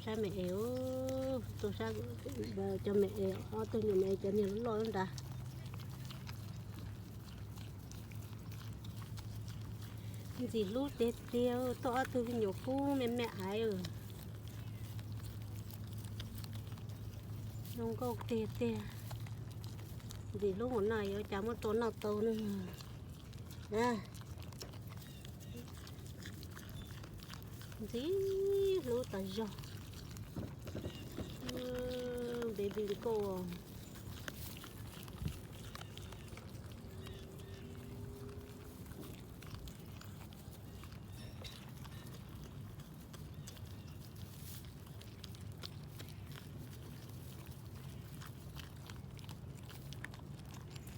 Sab me es, tuaj sab cov me es, ob tug nyuam me es cov niag loj loj nrad. Ntxim hlub tiag tiag, tuaj ob tug me nyuam kub me me aiv. Zoo nkauj tiag tiag. Ntxim hlub mus no yuav cas muab rau noj tau ne. Ntxim hlub tas zog. Baby nkauj.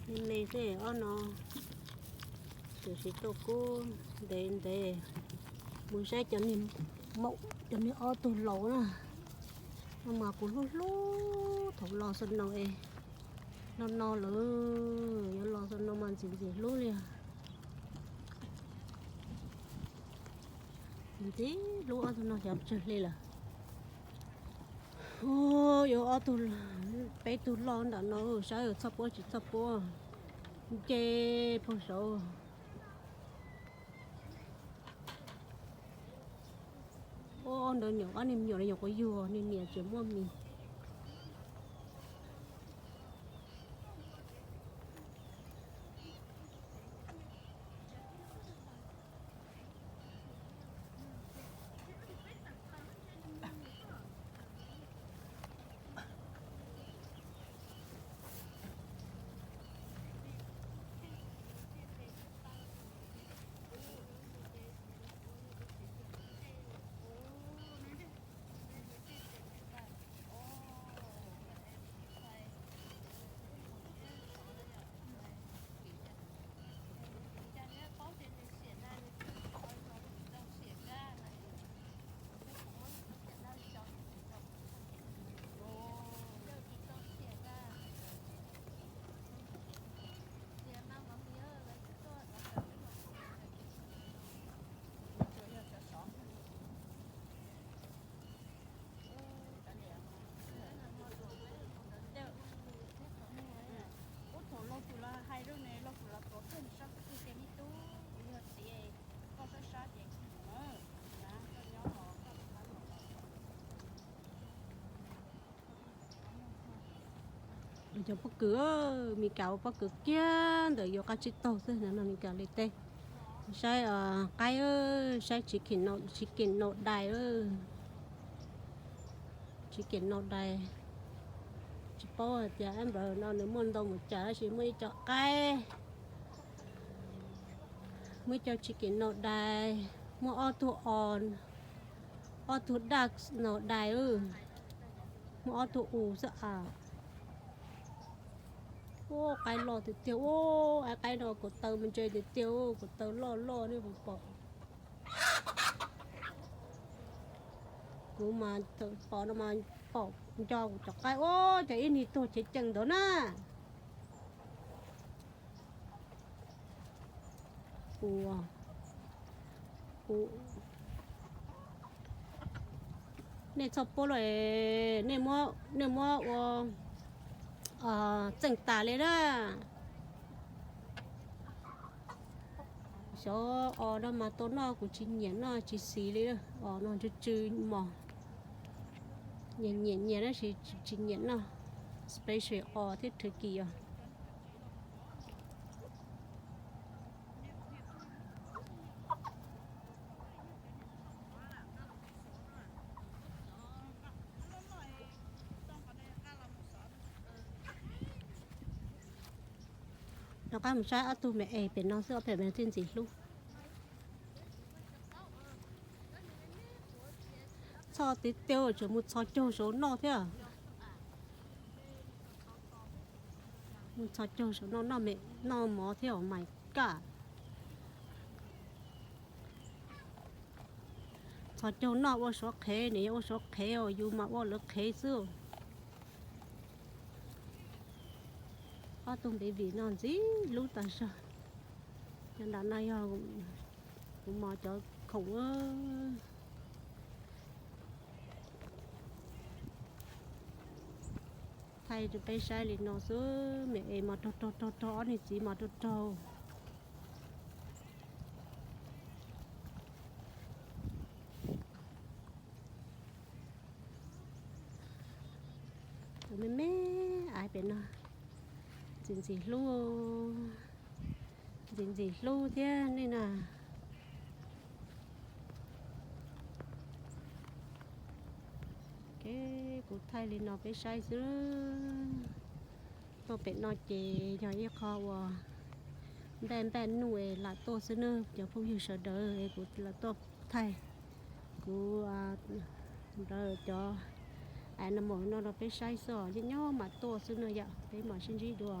Me me xwb ob no, tam sim tuaj kub ntev ntev. Mus saib cov niag maum, cov niag ob tug laus na. No mas kuv hlub hlub thaum los xo no es, no no lawm, yuav los xo no mas ntxim ntxim hlub li. Ntxim hlub ob tug no xyov tsawg hli lawm. Yuav ob tug, peb tug loj nram no saib txhoj puab tsis txhoj puab, nce puag saud. Ob ntawd nyuam, ob niag me nyuam no nyuam quav yuag, niag niam tseem muaj mis. Ub, thaum Lauj Txus los hais rau ne, Lauj Txus los tuav kiag nws sab ntsuj plig tias me tub, kuv yog txiv, koj sab sab ces kuv mus na, koj nyob los koj rov qab los. Cov pob kws, Meskas ua pob kws kiag ntawm yuav qab tsib taug xwb no, Meskas li tej. Saib qaib, saib chicken nau dais, chicken nau dais. Tsis paub hais tias Amber no nws muaj ntau mus cas, tab sis muaj ib co qaib, muaj ib co chicken nau dais, muaj ob tug os, ob tug duck nau dais, muaj ob tug us xwb as. Ua qaib loj tiag tiag, ua qaib no kuv taw mas ntse tiag tiag, kuv taw loj loj nej puas pom. Kuv mas pom no mas pom nco kuv cov qaib, ua cov ib niag tuag ceev ceev ntawd na. Ua, nej txhob puab lawm, nej muab ua txeej tas li na. Xyov os no mas tau noj kuv tsis nyiam noj tsis xis li, os no tsw tsw mos, nyiam nyiam nyiam tab sis tsis nyiam noj, special os thiab turkey os. Rov qab mus saib ob tug me es pem no xwb, ob pem no thiaj ntxim hlub. Txhoj tiag tiag, tseem mus txhos caug saum noj thiab. Mus txhos caug saum noj, noj mov thiab os, my god. Txhos caug noj ua suav qhev, nws yog ua suav qhev os, yus mas ua lawv qhev xwb. Ob tug baby no ntxim hlub tas zog. Cov nram no yog kuv mos cov khoom. Rau peb saib li no xwb, me es mas raug raug raug raug, ob niag txiv mas raug raug. Tus me me aiv pem no ntxim ntxim hlub, ntxim ntxim hlub thiab nej na. Kuv thaij li no peb saib xwb. Tuaj pem no ces yog ib qho uas npaj npaj nuj es lam tuaj xwb nawb cov phooj ywg sawv daws, es kuv lam tuaj thaij. Kuv ntawd cov a no mus no rau peb saib xwb os, nyob nyob mam tuaj xwb no yom, peb mam sib ntsib dua.